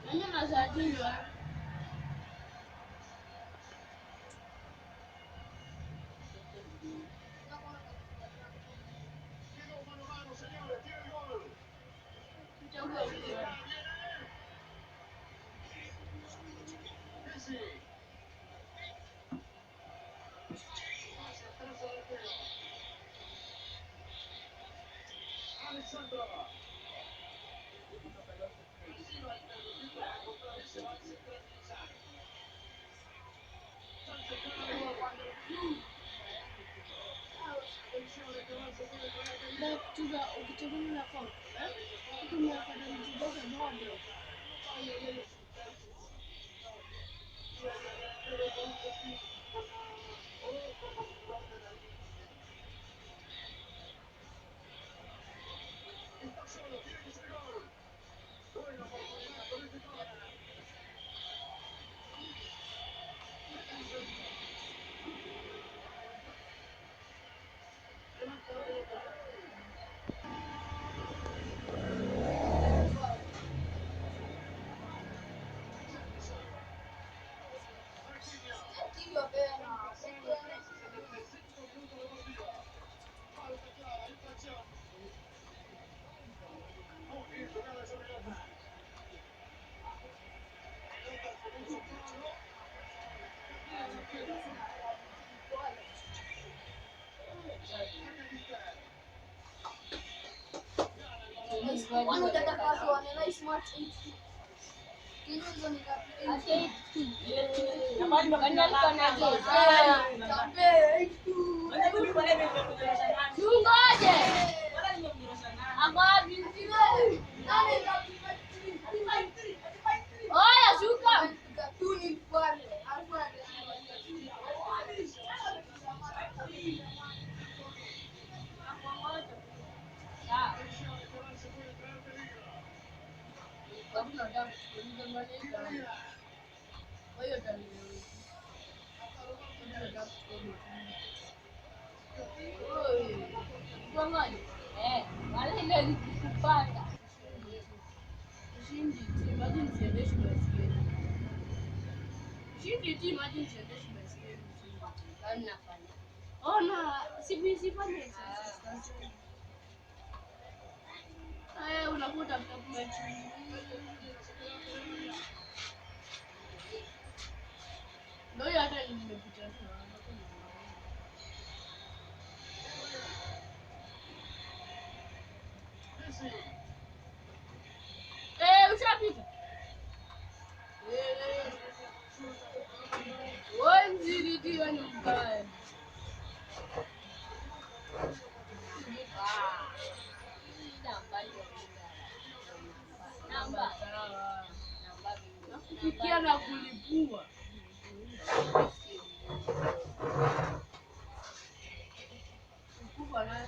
Nani anasajiliwa? Na kucheza ukicheza na kwa kutumia kwa mchezo moja. Kwani unataka watu wanunue smart 8? Kini hizo ni ngapi? Chape 82. Tungoje. Ako wapi? Nane ngapi? Oya, shuka. Tu ni pale. Alafu Ona, sifanye exercise. Eh, unakuta mtakumechi. Ndio hiyo hata nimepita tu. Eh, ushapita? Eh. Wewe mzidi wewe ni mbaya. Nakupikia na kulipua. Mkubwa naye.